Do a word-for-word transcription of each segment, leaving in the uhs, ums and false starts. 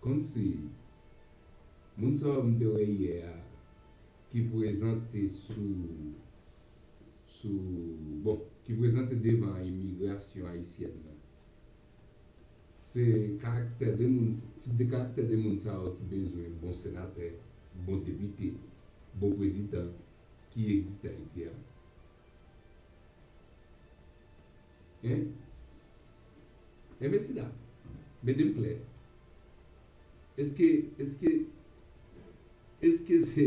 moun, se moun sa yo m te wè yè a ki prezante sou, sou, bon, ki prezante devan imigrasyon ayisyèn nan. Se karaktè de moun, tip de karaktè de moun sa yo ki bezwen bon senatè, bon depite, bon prezidan ki egziste Ayiti a. Hein? Hein, mesye dam, mete m klè. Èske, èske, èske se,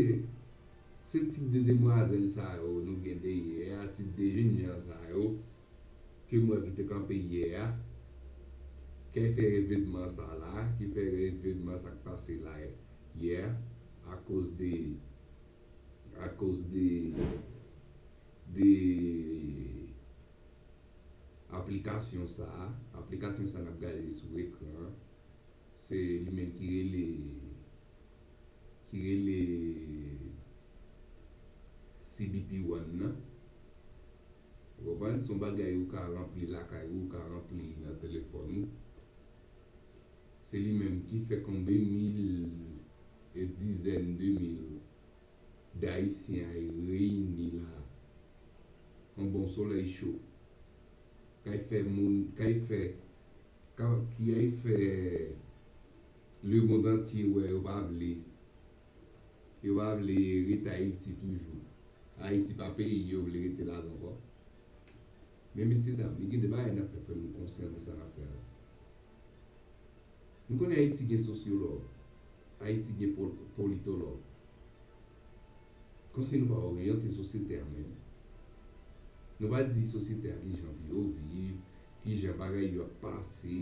se tip de demwazèl sa yo nou gen dèyè a, tip de jennjan sa yo ke m wè ki te kanpe yè a, ki fè evènman sa la, ki fè evènman sa k pase la yè a, akoz de, akoz de, de aplikasyon sa a, aplikasyon sa n ap gade sou ekran an, se li menm ki rele, ki rele C B P One nan. Ou konprann? Se yon bagay ou ka ranpli lakay ou, ou ka ranpli nan telefòn ou. Se li menm ki fè konbyen mil, e dizèn de mil Dayisyen ay reyini la anba yon solèy cho, k ay fè moun, k ay fè, k ay fè lemonn antye wè yo pa vle, yo pa vle rete Ayiti toujou. Ayiti pa peyi yo vle rete ladan ankò. Men mesye dam, li gen de bagay n ap fè, fè nou konsyan de sa n ap fè a. Nou konnen Ayiti gen sosyològ, Ayiti gen pol-, politològ. Kòmsi nou pa oryante sosyete a menm. Nou pa di sosyete a ki jan pou yo viv, ki jan bagay yo ap pase,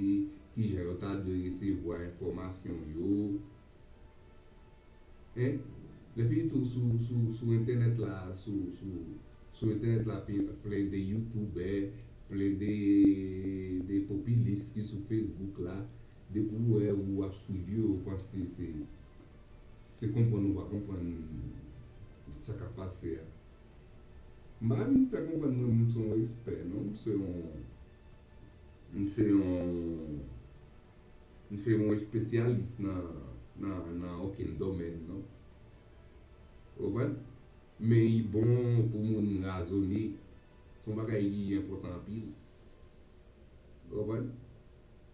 ki jan yo ta dwe resevwa enfòmasyon yo. Hein? Lè fini tou sou, sou, sou entènèt la, sou, sou, sou entènèt la, pi-, plen de youtubè, plen de, de popilis ki sou Facebook la, depi w wè ou ap swiv yo, ou panse se, se konprann ou pa konprann sa k ap pase a. M pa vin fè konprann mwen, m se yon ekspè, non, m se yon, m se yon, m se yon espesyalis nan, nan, nan okenn domèn, non. Ou konprann? Men li bon pou moun razone. Se yon bagay ki enpòtan anpil. Ou konprann?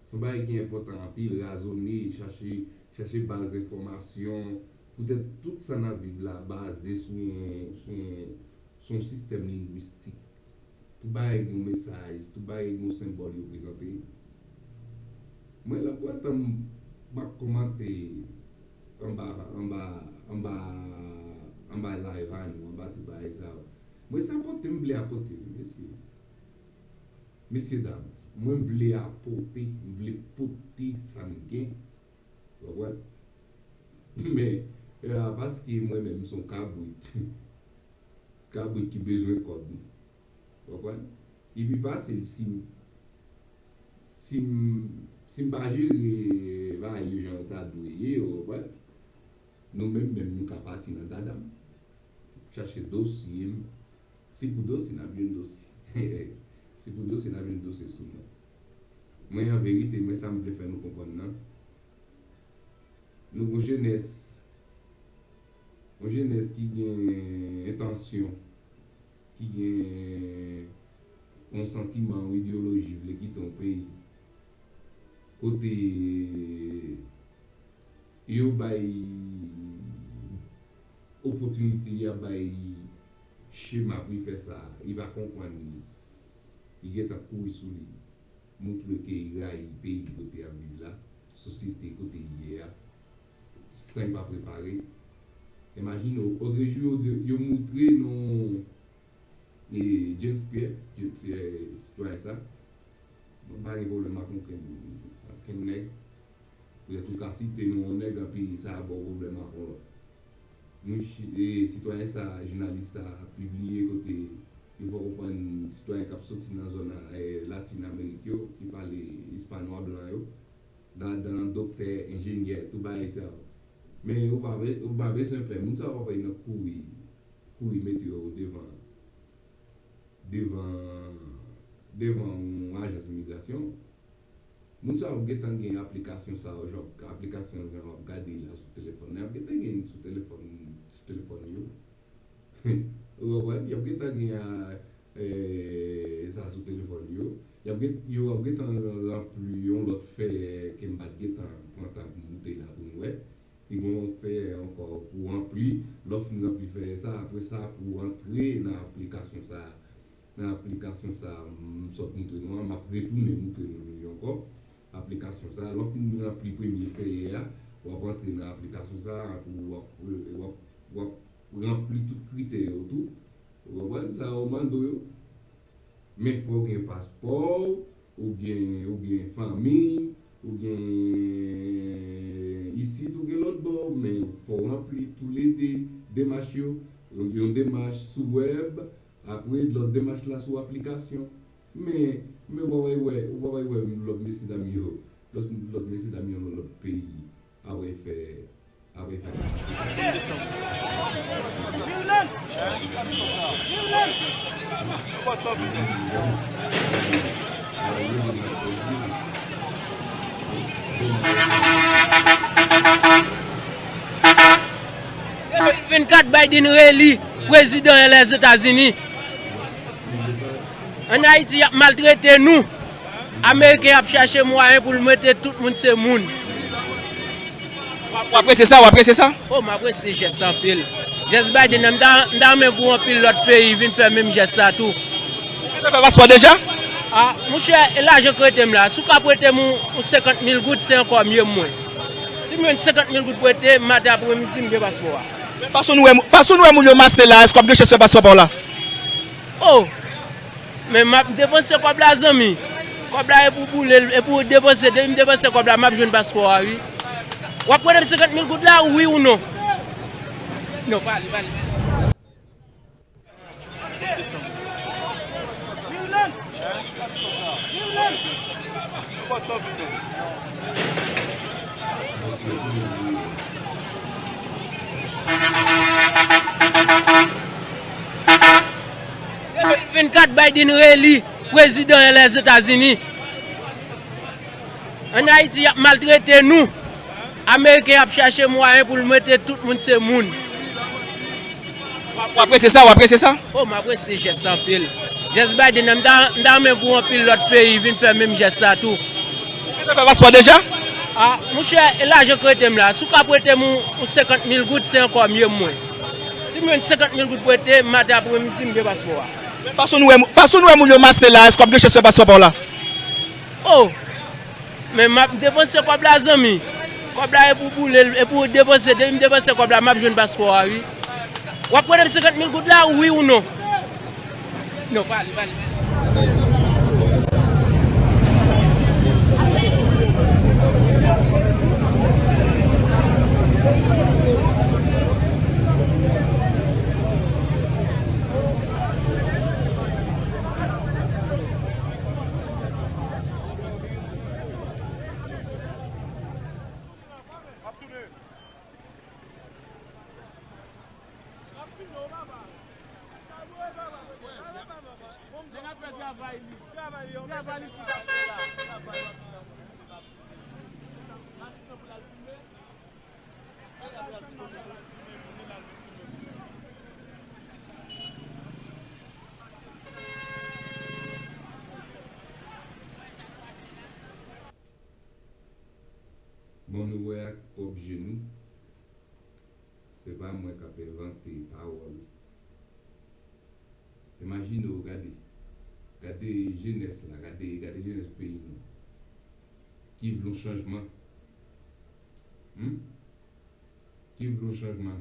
Se yon bagay ki enpòtan anpil, razone, chache, chache baz enfòmasyon. Poutèt tout sa n ap viv la baze sou yon, sou yon, sou yon sistèm lengwistik. Tout bagay gen yon mesaj, tout bagay gen yon senbòl yo prezante. Mwen, lè m pran tan m, m ap kòmante anba, anba, anba, anba live a nou, anba tout bagay sa yo. Mwen, se apòte m vle apòte, mesye. Mesye dam, mwen vle apòte, m vle pote sa m gen. Ou konprann? Men, e a paske mwen menm m se yon kabrit. Kabrit ki bezwen kòd. Ou konprann? Li pi fasil si m, si m, si m pa jere bagay yo jan yo ta dwe ye, ou konprann? Nou menm menm nou ka pati nan dada m. Chache dosye m. Si pou dosye, n ap jwenn dosye. Si pou dosye, n ap jwenn dosye sou mwen. Mwen, an verite, mwen, sa m vle fè nou konprann nan, nou gon jenès, yon jenès ki gen entansyon, ki gen yon santiman, yon ideyoloji, vle kite yon peyi kote yo bay opòtinite, y ap bay chema pou l fè sa, li pa konprann li. Li gentan kouri sou li, moutre ke li rayi peyi kote y ap viv la, sosyete kote li ye a, san li pa prepare. Imajine w, otrejou yo, yo moutre nou, e, James Pierre, James, e, sitwayen sa, mwen pa gen pwoblèm ak okenn, okenn nèg. Poutèt ou ka site non yon nèg, anpi sa a ba w pwoblèm ak yon lòt. Nou, e, sitwayen sa, jounalis sa pibliye kote yo fè konprann sitwayen k ap soti nan zòn, e, Latin Amerik yo, ki pale espanyòl blan yo, ladan doktè, enjenyè, tout bagay sa yo. Men ou pa be-, ou pa bezwen pè, moun sa yo pa pral nan kouri, kouri mete yo devan, devan, devan yon ajans imigrasyon. Moun sa yo gentan gen aplikasyon sa yo, jan aplikasyon jan w ap gade la sou telefòn nan, y ap gentan gen sou telefòn, sou telefòn yo. Ou konprann? Y ap gentan gen a, eh, sa sou telefòn yo. Y ap gen, yo ap gentan ranpli yon lòt fè ke m pa t gentan pran tan pou m moute la pou nou wè. Li gen yon fè ankò pou ranpli. Lè w fin ranpli fè sa, apre sa, pou w antre nan aplikasyon sa a. Nan aplikasyon sa a, m sot moutre nou an, m ap retounen moutre nou li ankò. Aplikasyon sa a, lè w fin ranpli premye fè a, w ap antre nan aplikasyon sa a, pou w ap, w ap, w ap ranpli tout kritè yo tou. Ou konprann? Sa yo mande w yo. Men fò w gen paspò w, ou gen, ou gen fanmi, ou gen isit, ou gen lòt bò, men fò w ranpli toulede demach yo. Yon demach sou wèb, apre lòt demach la sou aplikasyon. Men, men w pa pral wè, w pa pral wè lòt mesyedam yo, lòt, lòt mesyedam yo nan lòt peyi, apre fè Vennkat Biden reeli prezidan Lèzetazini. Ann Ayiti, y ap maltrete nou. Ameriken ap chache mwayen pou l mete tout moun se moun. W apresye sa, w apresye sa? O, m apresye jès sa anpil. Jès Biden nan, m ta, m ta renmen pou anpil lòt peyi vin fè menm jès sa tou. Ou gentan fè paspò deja? A, monchè, e lajan k rete m la. Si w ka prete m yon, yon senkant mil goud, se ankò mye pou mwen. Si m jwenn senkant mil goud prete, maten apremidi, m gen paspò a. Men fason nou wè, fason nou wè moun yo mase la, èske w ap gen chans fè paspò pa w la? O! Men m ap depanse kòb la, zanmi. Kòb la e pou boule l, e pou depanse. Depi m depanse kòb la, m ap jwenn paspò a, wi. W ap prete m senkant mil goud la, wi ou non? Non, pale, pale. Vennkat Biden reeli prezidan Lèzetazini. Ann Ayiti, y ap maltrete nou. Ameriken ap chache mwayen pou l mete tout moun se moun. W apresye sa, w apresye sa? O, m apresye jès sa anpil. Jès Biden nan, m ta, m ta renmen pou anpil lòt peyi vin fè menm jès sa tou. Ou gentan fè paspò deja? A, monchè, e lajan k rete m la. Si w ka prete m yon, yon senkant mil goud, se ankò mye pou mwen. Si m jwenn senkant mil goud prete, maten apremidi, m gen paspò a. Men fason nou wè, fason nou wè moun yo mase la, èske w ap gen chans fè paspò pa w la? O! Men m ap depanse kòb la, zanmi. Kòb la e pou boule l, e pou depanse. Depi m depanse kòb la, m ap jwenn paspò a, wi. W ap prete m senkant mil goud la, wi ou non? Non, pale, pale. Bon, nou wè ak pwòp je nou, se pa mwen k ap envante pawòl. Imajine w, gade, gade jenès la, gade, gade jenès peyi nou, ki vle yon chanjman. Hmm? Ki vle yon chanjman.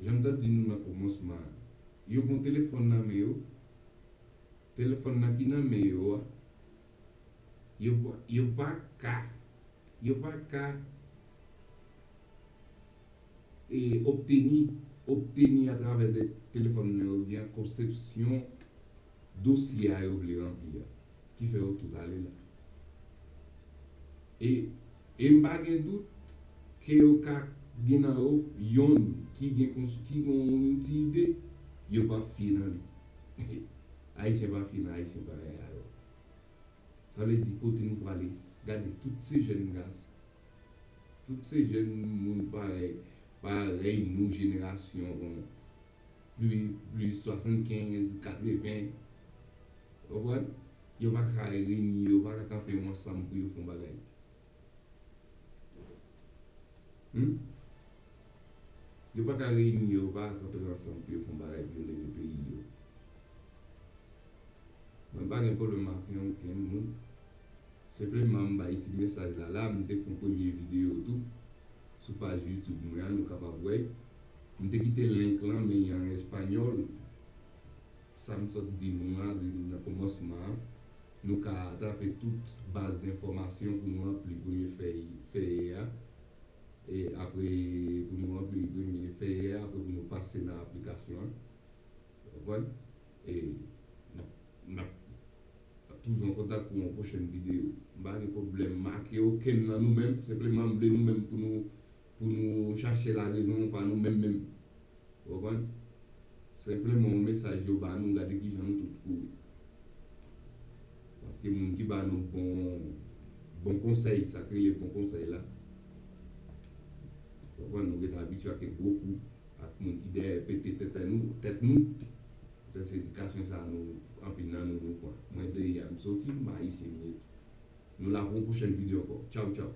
Jan m t ap di nou nan kòmansman an, yo gen yon telefòn nan men yo. Telefòn nan ki nan men yo a, yo pa, yo pa ka, yo pa ka, e, obteni, obteni atravè de telefòn nan yo, oubyen konsepsyon dosye a yo vle ranpli a, ki fè yo tout ale la. E, e m pa gen dout ke yo ka gen nan yo yonn ki gen kons-, ki gen yon ti ide, yo p ap fye nan li. Ayisyen pa fye nan Ayisyen parèy a yo. Sa vle di kote nou prale. Gade, tout se jèn gason, tout se jèn moun parèy, parèy nou, jenerasyon plis, plis swasannkenz, katreven. Ou konprann? Yo pa ka reyini, yo pa ka kanpe ansanm pou yo fè yon bagay. Hmm? Yo pa ka reyini, yo pa ka kanpe ansanm pou yo fè yon bagay pou yo leve peyi yo. Mwen pa gen pwoblèm ak okenn moun. Senpleman, m bay ti mesaj la la, m te fè yon premye videyo tou sou paj YouTube mwen an, nou kapab wè. M te kite link lan, men li an espanyòl. Sa m sot di nou an nan kòmansman an, nou ka atrape tout baz enfòmasyon pou nou ranpli premye fèy, fèy a. E apre, pou nou ranpli premye fèy a, apre pou nou pase nan aplikasyon an. Ou konprann? E n ap, n ap, n ap toujou an kontak pou yon pwochèn videyo. M pa gen pwoblèm ak okenn nan nou menm, senpleman m vle nou menm pou nou, pou nou chache larezon pa nou menm menm. Ou konprann? Senpleman yon mesaj yo ba nou, gade kijan nou tout kouri. Paske moun ki ba nou bon, bon konsèy, sa k rele bon konsèy la. Ou konprann, nou ret abitye ak gwo kou, ak moun ki dèyè pete tèt nou, tèt nou. Poutèt se edikasyon sa a nou, anpil nan nou, nou pran. Mwen de ya m soti, m ayisyen m ye. Nou la pou yon pwochèn videyo ankò. Tchaw, tchaw.